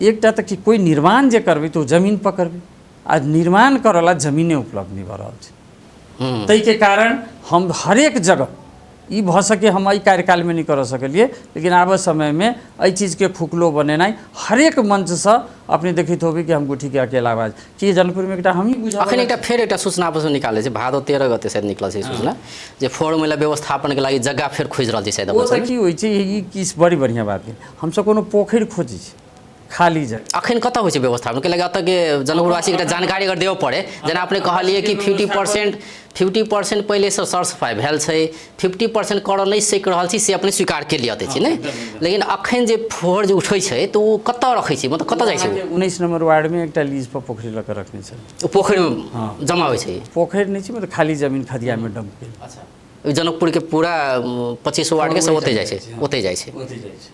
एकटा तऽ कि कोइ निर्माण जे करबै तऽ ओ जमीन पर करबै, आ निर्माण करऽला जमीने उपलब्ध नहि भऽ रहल छै। ताहिके कारण हम हरेक जगह ई भऽ सके हम एहि कार्यकालमे नहि करऽ सकलियै, लेकिन आबऽ समयमे एहि चीजके खुकलो बनेनाइ हरेक मंचसँ अपने देखैत होबै कि हम गुठीके अकेला आवाज कि जनकपुरमे एकटा हमही बुझल। अखन एकटा फेर एकटा सूचना आपसमे निकालै छै, भादो 13 गते शायद निकलल छै सूचना जे फोर महिला व्यवस्थापनके लागि जग्गा फेर खोजि रहल छै शायद। ओ तऽ की होइ छै, ई की बड़ी बढ़िआँ बात भेल। हमसब कोनो पोखरि खोजै छी खाली जगह। अखन कतऽ होइ छै व्यवस्थापन के लागि एतऽके जनकपुरवासी एकटा जानकारी अगर देबऽ पड़े, जेना अपने कहलियै कि 50% पहिलेसँ सर सफाइ भेल छै, 50% करऽ नहि सकि रहल छी से अपने स्वीकार के लिअ छी नहि, लेकिन अखन जे फोहर जे उठै छै तऽ ओ कतऽ रखै छी, मतलब कतऽ जाइ छै? 19 नम्बर वार्डमे एकटा लीज पर पोखरि लऽ कऽ रखने छलै, ओ पोखरिमे जमा होइ छै? पोखरि नहि छै, मतलब खाली जमीन खदियामे डम्प केल। अच्छा, जनकपुरके पूरा 25 वार्डके सब ओतहि जाइ छै? ओतहि जाइ छै, ओतहि जाइ छै।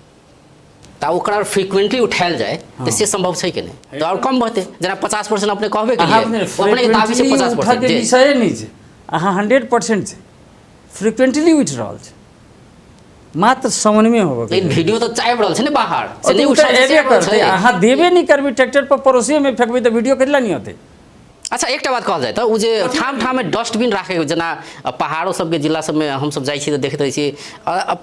तऽ ओकरा फ्रिक्वेंटली उठायल जाय तऽ से सम्भव छै कि नहि? तऽ आओर कम हेतै, जेना 50% अपने कहबे केलियै, अपने दाबी छै 50% के विषय नहि छै, अहाँ 100% छै, फ्रिक्वेंटली उठि रहल छै, मात्र समन्वय होबऽ। लेकिन वीडियो तऽ आबि रहल छै ने बाहर से नहि उठल छै, अहाँ देबे नहि करबै, ट्रैक्टर पर पड़ोसिएमे फेकबै तऽ वीडियो कथी लए नहि होतै? अच्छा, एकटा बात कहल जाय तऽ ओ जे ठाम ठाममे डस्टबिन राखैके, जेना पहाड़ो सबके जिला सबमे हमसब जाइ छी तऽ देखैत रहै छी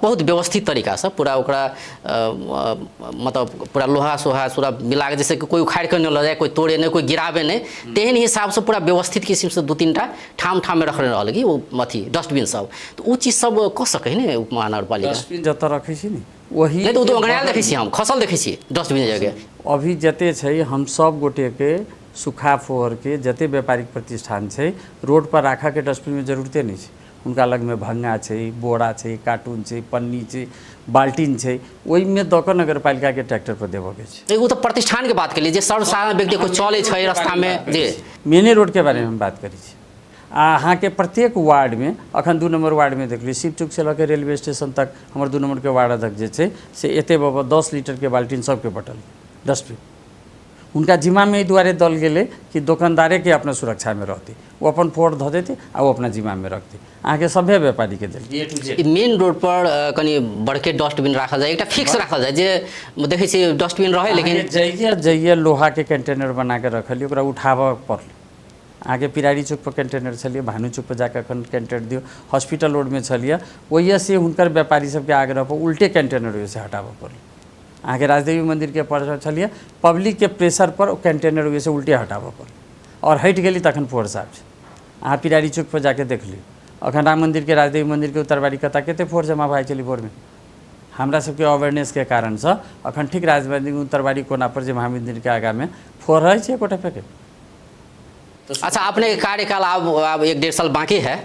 बहुत व्यवस्थित तरीकासँ पूरा ओकरा मतलब पूरा लोहा सोहा पूरा मिला कऽ, जैसे कि कोइ उखाड़ि कऽ नहि लऽ जाय, कोइ तोड़े नहि, कोइ गिराबे नहि, तेहन हिसाबसँ पूरा व्यवस्थित किसिमसँ 2-3 टा ठाम ठाममे रखने रहल कि ओ अथी डस्टबिन सब। तऽ ओ चीज सब कऽ सकै ने उपमहानगरपालिका? डस्टबिन जतऽ रखै छी ने वही नहि तऽ ओ तऽ ओंघरायल देखै छियै, हम खसल देखै छियै डस्टबिन जगह। अभी जते छै हम सब गोटेके सूखा फोहरके जते व्यापारिक प्रतिष्ठान छै रोड पर राखऽके डस्टबिनमे जरूरते नहि छै। हुनका लगमे भङ्गा छै, बोरा छै, कार्टून छै, पन्नी छै, बाल्टीन छै, ओहिमे दऽ कऽ नगरपालिकाके ट्रैक्टर पर देबऽके छै। ओ तऽ प्रतिष्ठानके बात केलियै, जे सर्वसाधारण व्यक्ति कोइ चलै छै रास्तामे, जे मेने रोडके बारेमे हम बात करै छी। आ अहाँके प्रत्येक वार्डमे, अखन 2 नम्बर वार्डमे देखलियै, शिव चौक से लऽ के रेलवे स्टेशन तक हमर 2 नम्बरके वार्ड अध्यक्ष जे छै से एते बाबा 10 लीटरके बाल्टीन सबके बटल डस्टबिन हुनका जिम्मामे एहि दुआरे दल गेलै कि दोकानदारेके अपना सुरक्षामे रहतै, ओ अपन फोड़ धऽ देतै आ ओ अपना जिम्मामे रखतै। अहाँके सभे व्यापारीके देल ए टू जेड। मेन रोड पर कनि बड़के डस्टबिन राखल जाय, एकटा फिक्स राखल जाय, जे देखै छियै डस्टबिन रहै, लेकिन जइए जइए लोहाके कंटेनर बना कऽ रखलियै, ओकरा उठाबऽ पड़लै। अहाँके पिरारी चौकपर कंटेनर छलियै, भानु चौकपर जाकऽ एखन कंटेनर दियौ, हॉस्पिटल रोडमे छलियै, ओहिसँ हुनकर व्यापारी सबके आग्रह पर उल्टे कंटेनर ओहिसँ हटाबऽ पड़लै। अहाँके राजदेवी मन्दिरके पर छलियै, पब्लिकके प्रेशर पर ओ कंटेनर ओहिसँ उल्टे हटाबऽ पड़लै आओर हटि गेली तखन फोर साफ छै। अहाँ पिरारी चौकपर जाके देख लियौ, अखन राम मन्दिरके राजदेवी मन्दिरके उत्तरबारी कता कते फोर जमा भए छलै भोरमे। हमरा सबके अवेयरनेसके कारणसँ अखन ठीक राजमन्दिर उत्तरबारी कोना पर जे महामन्दिरके आगाँमे फोर रहै छै एकोटा पैकेट। अच्छा, अपने कार्यकाल आब आब 1-1.5 साल बाकी है,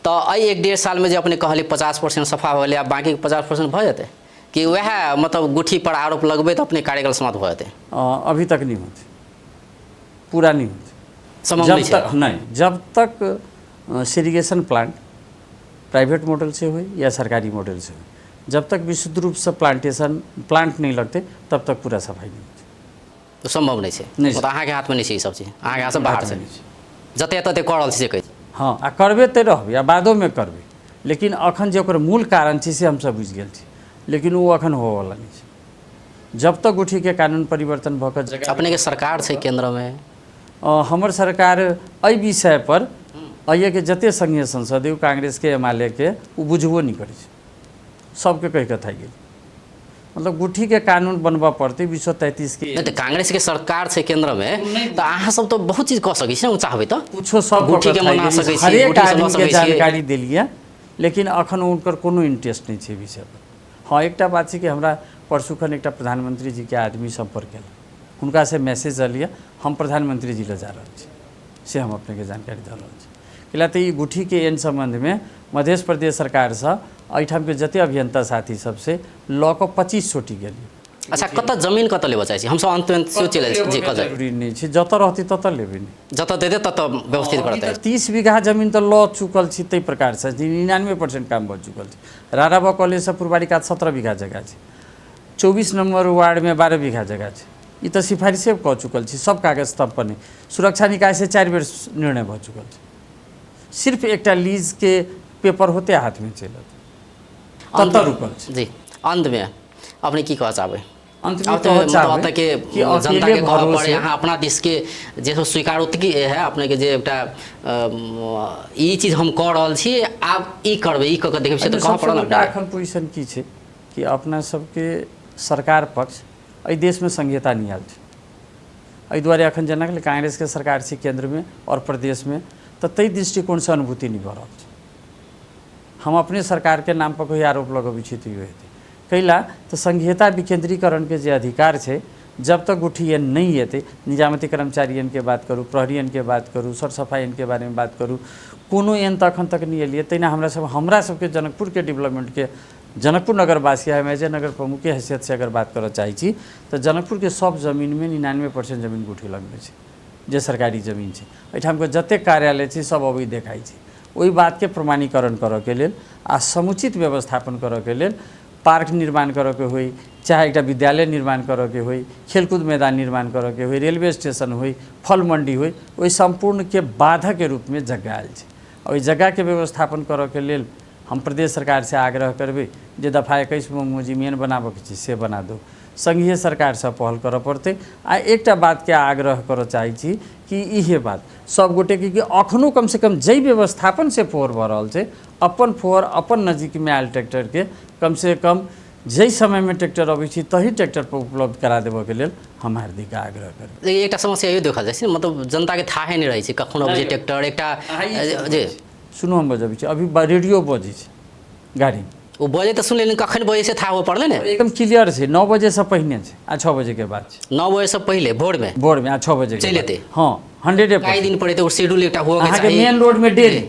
तऽ एहि 1-1.5 सालमे जे अपने कहलियै 50% सफा भऽ गेलै, आब बाँकी 50% भऽ जेतै कि वएह मतलब गुठी पर आरोप लगबै तऽ अपने कार्यकाल समाप्त भऽ जेतै? अभी तक नहीं होते, पूरा नहीं होते, सम्भव जब नहीं छै। तक नहीं, जब तक सेरिगेशन प्लांट प्राइवेट मॉडल से हुई या सरकारी मॉडल से हुई, जब तक विशुद्ध रूप से प्लांटेशन प्लांट नहीं लगते तब तक पूरा सफाई नहीं होती। तऽ सम्भव नहि छै? नहि छै। मतलब अहाँके हाथमे नहि छै ई सब चीज, अहाँके हाथसँ बाहर छै, जते तते कऽ रहल छी से कहै छी। हँ, आ करबे तऽ रहबै आ बादोमे करबै, लेकिन अखन जे ओकर मूल कारण छै से हमसब बुझि गेल छी, लेकिन ओ अखन होबऽवला नहि छै जब तक गुठीके कानून परिवर्तन भऽ कऽ जगह। अपनेके सरकार छै केन्द्रमे। हमर सरकार एहि विषय पर एहिके जते संघीय संसद ओ कांग्रेसके एमालेके ओ बुझबो नहि करै छै, सबके कहि कऽ थाकि गेल। मतलब गुठीके कानून बनबऽ पड़तै 233 के। नहि तऽ कांग्रेसके सरकार छै केन्द्रमे तऽ अहाँ सब तऽ बहुत चीज कऽ सकै छी ने, ओ चाहबै तऽ कुछो सब गुठीके मना सकै छी, हरेक गुठीसँ लऽ आदमीके सकै छी। जानकारी देलियै, लेकिन अखन हुनकर कोनो इंटरेस्ट नहि छै विषय पर। हँ, एकटा बात छै कि हमरा परसुखन एकटा प्रधानमंत्री जीके आदमी सम्पर्क केलक, हुनकासँ मैसेज एलियै, हम प्रधानमंत्री जी लग जा रहल छी, से हम अपनेके जानकारी दऽ रहल छी। कैला तऽ ई गुठीके एहन सम्बन्धमे मध्य प्रदेश सरकारसँ एहिठामके जते अभियंता साथी सबसे लऽ कऽ 25 चोटी गेलियै। अच्छा, कतऽ जमीन कतऽ लेबऽ चाहै छी? हमसब अंत अंत सेहो चलि आयल छी जी, कतऽ जरूरी नहि छै, जतऽ रहतै ततऽ लेबै ने, जतऽ देतै ततऽ व्यवस्थित करतै। 30 बीघा जमीन तऽ लऽ चुकल छी, ताहि प्रकारसँ 99% काम भऽ चुकल छै। राराबा कॉलेजसँ पुरबारी कात 17 बीघा जगह छै, 24 नम्बर वार्डमे 12 बीघा जगह छै। ई तऽ सिफारिशे कऽ चुकल छी, सब कागज स्तंभ पर नहि, सुरक्षा निकायसँ 4 बेर निर्णय भऽ चुकल छै, सिर्फ एकटा लीजके पेपर होते हाथमे चलि अतै, ततऽ रुकल छै। जी, अंतमे अपने की कहऽ चाहबै? अंतमे आब तऽ कहऽ मतलब चाहबै एतऽ के कि जनता अकेले के कहऽ पड़े, भरोसे अहाँ अपना दिसके जे सब स्वीकारोक्ति है अपनेके जे एकटा ई चीज हम कऽ रहल छी, आब ई करबै, ई कऽ कऽ देखबै, से तऽ कहऽ सबसँ पड़ल बड़का अपनेके। एखन पोजिशन की छै कि अपना सबके सरकार पक्ष एहि देशमे संघीयता नहि आयल छै, एहि दुआरे एखन जेना कांग्रेसके सरकार छै केन्द्रमे आओर प्रदेशमे, तऽ ताहि दृष्टिकोणसँ अनुभूति नहि भऽ रहल छै। हम अपने सरकारके नाम पर कोई आरोप लगबै छी तैयो हेतै, कैला तऽ संघीयता विकेंद्रीकरणके जे अधिकार छै जब तक गुठी एन नहि एतै, निजामती कर्मचारियनके बात करू, प्रहरियनके बात करू, सर सफाइयनके बारेमे बात करू, कोनो एहन तऽ अखन तक नहि एलियै। तहिना हमरा सबके जनकपुरके डेवलपमेंटके जनकपुर नगरवासी हम एज ए नगर प्रमुखके हैसियतसँ अगर बात करऽ चाहै छी तऽ जनकपुरके सब जमीनमे 99% जमीन गुठी लगमे छै, जे सरकारी जमीन छै। एहिठामके जतेक कार्यालय छै सब अबै देखाइ छै। ओहि बातके प्रमाणीकरण करऽके लेल आ समुचित व्यवस्थापन करऽके लेल पार्क निर्माण करऽके होइ, चाहे एकटा विद्यालय निर्माण करऽके होइ, खेलकूद मैदान निर्माण करऽके होइ, रेलवे स्टेशन होइ, फल मंडी होइ, ओहि सम्पूर्णके बाधकके रूपमे जग्गा आयल छै। ओहि जग्गाके व्यवस्थापन करऽके लेल हम प्रदेश सरकारसँ आग्रह करबै जे दफा 21 बमोजिम एहन बनाबऽके छै से बना दो, संघीय सरकारसँ पहल करऽ पड़तै। आ एकटा बातके आग्रह करऽ चाहै छी कि इहे बात सब गोटेके कि अखनो कमसँ कम जाहि व्यवस्थापनसँ फोहर भऽ रहल छै, अपन फोहर अपन नजीकमे आयल ट्रैक्टरके कमसँ कम जाहि समयमे ट्रैक्टर अबै छै तही ट्रैक्टरपर उपलब्ध करा देबऽके लेल हम हार्दिक आग्रह करब। लेकिन एकटा समस्या इहो देखल जाइ छै, मतलब जनताके थाहे नहि रहै छै कखन अबै छै ट्रैक्टर। एकटा जे सुनू, हम बजबै छी, अभी रेडियो बजै छै गाड़ी, ओ बजे तऽ सुन लेलिन, कखन बजै छै थाह हुअ पड़लै ने। एकदम क्लियर छै, 9 बजेसँ पहिने छै आ 6 बजेके बाद छै। 9 बजेसँ पहिले भोरमे? भोरमे आ 6 बजे चलि एतै। हँ, 100। कई दिन पर एतै, ओ शेड्यूल एकटा हुअ के अहाँके चाही। मेन रोडमे डेली,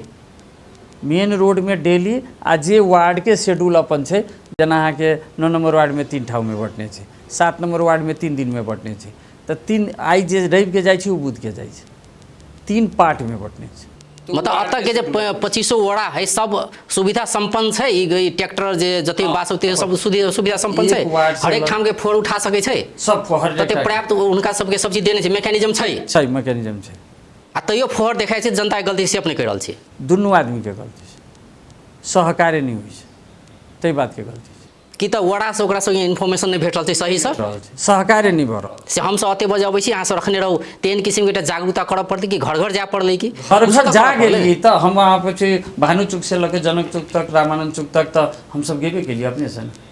मेन रोडमे डेली, आ जे वार्डके शेड्यूल अपन छै, जेना अहाँके 9 नम्बर वार्डमे 3 ठाममे बँटने छै, 7 नम्बर वार्डमे 3 दिनमे बँटने छै, तऽ 3 आइ जे रविके जाइ छै ओ बुधके जाइ छै, 3 पार्टमे बँटने छै। मतलब एतऽ के जे 25 वड़ा है सब सुविधा संपन्न छै, ई ट्रैक्टर जे जते बास होते सब सुविधा संपन्न छै, एक वार्ड से हरेक ठाम के फोर उठा सकै छै सब फोहर तते पर्याप्त हुनका सबके सब चीज देने छै, मैकेनिज्म छै, छै, मैकेनिज्म छै। आ तैयो फोहर देखाइ छै, जनता के गलती से अपने कहि रहल छी। दुनू आदमीके गलती छै, सहकार्य नहि होइ छै ताहि बातके गलती छै। कि तऽ वड़ासँ ओकरा सबके इन्फॉर्मेशन नहि भेटल छै सहीसँ, रहल छै, सहकार्य नहि भऽ रहल से हमसब एते बजे अबै छी, अहाँ सब रखने रहू, तेहन किसिमके एकटा जागरूकता करऽ पड़तै कि घर घर जाय पड़लै कि घर किछु घर तऽ जा करऽ पड़लै। गेलियै तऽ हम वहाँ पर छै भानु चौक से लऽ के जनक चौक तक, रामानंद चौक तक तऽ हमसब गेबे केलियै अपनेसँ ने।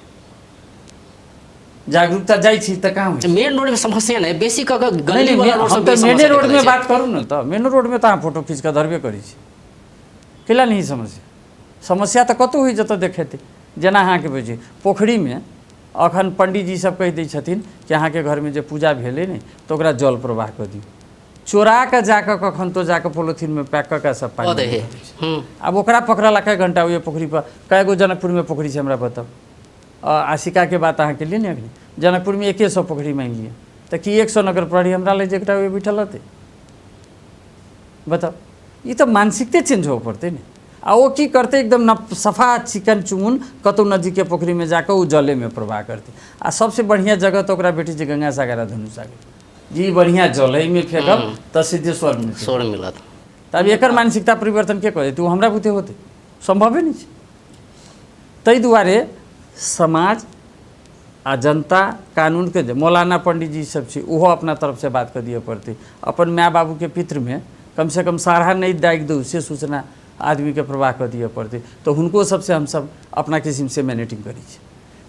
जागरूकता जाइ छी तऽ कहाँ होइ छै? मेन रोडमे समस्या नहि बेसी कऽ कऽ नहि, गली नहि, वाला रोड हम सब तऽ बेसी मेने समस्या रोडमे देखल जाइ छै। बात करू ने, तऽ मेनो रोडमे तऽ अहाँ फोटो खींच कऽ धरबे करै छी, कैला नहि समस्या? समस्या तऽ कतहु होइ जतऽ देखेतै। जेना अहाँके बुझी पोखरिमे अखन पंडीजी सब कहि दै छथिन कि अहाँके घरमे जे पूजा भेलै ने तऽ ओकरा जल प्रवाह कऽ दियौ, चोरा कऽ जाकऽ कखन तो जाकऽ पोलोथीनमे पैक कऽ कऽ सब कऽ पानि दै है। आब ओकरा पकड़ला कए घंटा होइए पोखरि पर? कए गो जनकपुरमे पोखरि छै हमरा बताउ। आशिकाके बात अहाँके लिए ने, अखनी जनकपुरमे 100 पोखरि मानि लिअ तऽ की 100 नगर प्रहरी हमरा लग जे एकटा बैठल रहतै? बताउ, ई तऽ मानसिकते चेंज होबऽ पड़तै ने। आ ओ की करतै, एकदम न सफा चिकन चुमुन कतहु नदीके पोखरिमे जाकऽ ओ जलेमे प्रवाह करतै। आ सबसँ बढ़िआँ जगह तऽ ओकरा भेटै छै गंगा सागर आ धनु सागर, जे ई बढ़िआँ जल है, एहिमे फेकब तऽ सीधे स्वर्ग मिलतै, स्वर्ग मिलत। तऽ आब एकर मानसिकता परिवर्तन के कऽ देतै? ओ हमरा बुते होतै? सम्भवे नहि छै। ताहि दुआरे समाज आ जनता कानूनके जे मौलाना पंडीजी सब छै ओहो अपना तरफसँ बात कऽ दिअ पड़तै। अपन माय बाबूके पितृमे कमसँ कम साढ़ा नहि दागि दू से सूचना आदमीके प्रवाह कऽ दिअ पड़तै, तऽ हुनको सबसँ हमसब अपना किसिमसँ मैनेजिंग करै छी।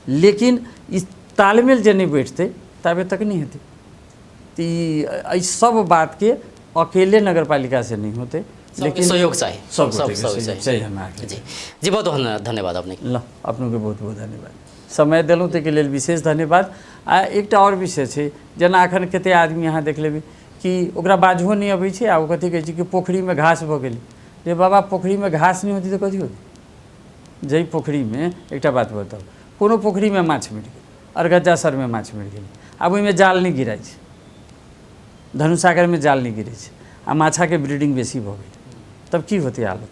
लेकिन ई तालमेल जे नहि बैठतै ताबे तक नहि हेतै। तऽ ई एहि सब बातके अकेले नगरपालिकासँ नहि होतै, लेकिन सहयोग चाही, सब सब गोटेके सहयोग सहयोग चाही। चाही हमरा आरके। जी जी, बहुत बहुत धन्यवाद अपने। ल, अपनोके बहुत बहुत धन्यवाद, समय देलहुँ ताहिके लेल विशेष धन्यवाद। आ एकटा आओर विषय छै, जेना अखन कते आदमी अहाँ देख लेबै कि ओकरा बाजहो नहि अबै छै आ ओ कथी कहै छै कि पोखरिमे घास भऽ गेलै। रे बाबा, पोखरिमे घास नहि होतै तऽ कथी होतै? जाहि पोखरिमे, एकटा बात बताउ, कोनो पोखरिमे माछ मरि गेल, अरगज्जा सरमे माछ मरि गेलै, आब ओहिमे जाल नहि गिराइ छै, धनुषागरमे जाल नहि गिरै छै आ माछाके ब्रीडिंग बेसी भऽ गेलै, तब की होतै हालत?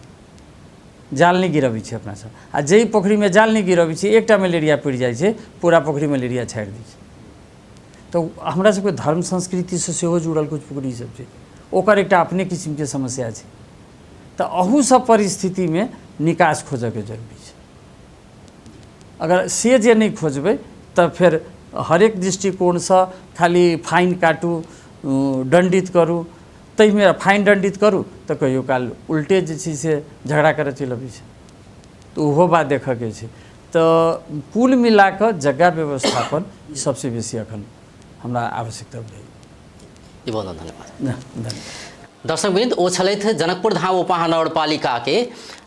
जाल नहि गिरबै छै अपना सब। आ जाहि पोखरिमे जाल नहि गिरबै छै एकटा मलेरिया पड़ि जाइ छै, पूरा पोखरि मलेरिया छाड़ि दै छै। तऽ हमरा सबके धर्म संस्कृतिसँ सेहो जुड़ल किछु पोखरि सब छै, ओकर एकटा अपने किसिमके समस्या छै। तऽ अहू सब परिस्थितिमे निकास खोजऽके जरूरी छै। अगर से जे नहि खोजबै तऽ फेर हरेक दृष्टिकोणसँ खाली फाइन काटू, दण्डित करू, ताहिमे फाइन दण्डित करू तऽ कहियो काल उल्टे जे छै से झगड़ा करऽ चलि अबै छै, तऽ ओहो बात देखऽके छै। तऽ कुल मिलाकऽ जगह व्यवस्थापन सबसँ बेसी अखन हमरा आवश्यकता बुझाइए। जी, बहुत बहुत धन्यवाद। धन्यवाद। दर्शकवृंद, ओ छलथि जनकपुर धाम उपमहानगरपालिकाके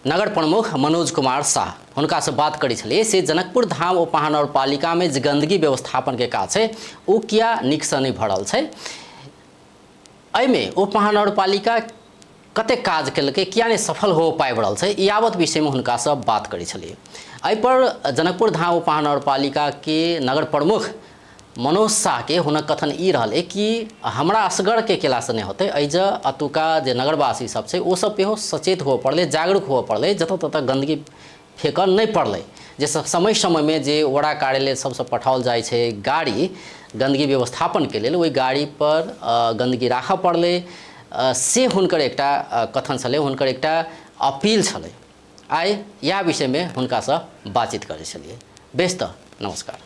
नगर प्रमुख मनोज कुमार शाह। हुनकासँ बात करै छलियै से जनकपुर धाम उपमहानगरपालिकामे जे गन्दगी व्यवस्थापनके काज छै ओ किया नीकसँ नहि भऽ रहल छै, एहिमे उपमहानगरपालिका कतेक काज केलकै, किया नहि सफल हो पाबि रहल छै, यावत विषयमे हुनकासँ बात करै छलियै। एहिपर जनकपुर धाम उपमहानगरपालिकाके नगर प्रमुख मनोज शाहके हुनक कथन ई रहलै कि हमरा असगरके केलासँ नहि होतै, एहि जे एतुका जे नगरवासी सब छै ओ सब सेहो सचेत हुअ पड़लै, जागरूक हुअ पड़लै, जतऽ ततऽ गन्दगी फेकऽ नहि पड़लै। जे समय समयमे जे वड़ा कार्यालय सबसँ पठाओल जाइ छै गाड़ी गन्दगी व्यवस्थापनके लेल, ओहि गाड़ीपर गन्दगी राखऽ पड़लै, से हुनकर एकटा कथन छलै, हुनकर एकटा अपील छलै। आइ इएह विषयमे हुनकासँ बातचीत करै छलियै। बेस तऽ नमस्कार।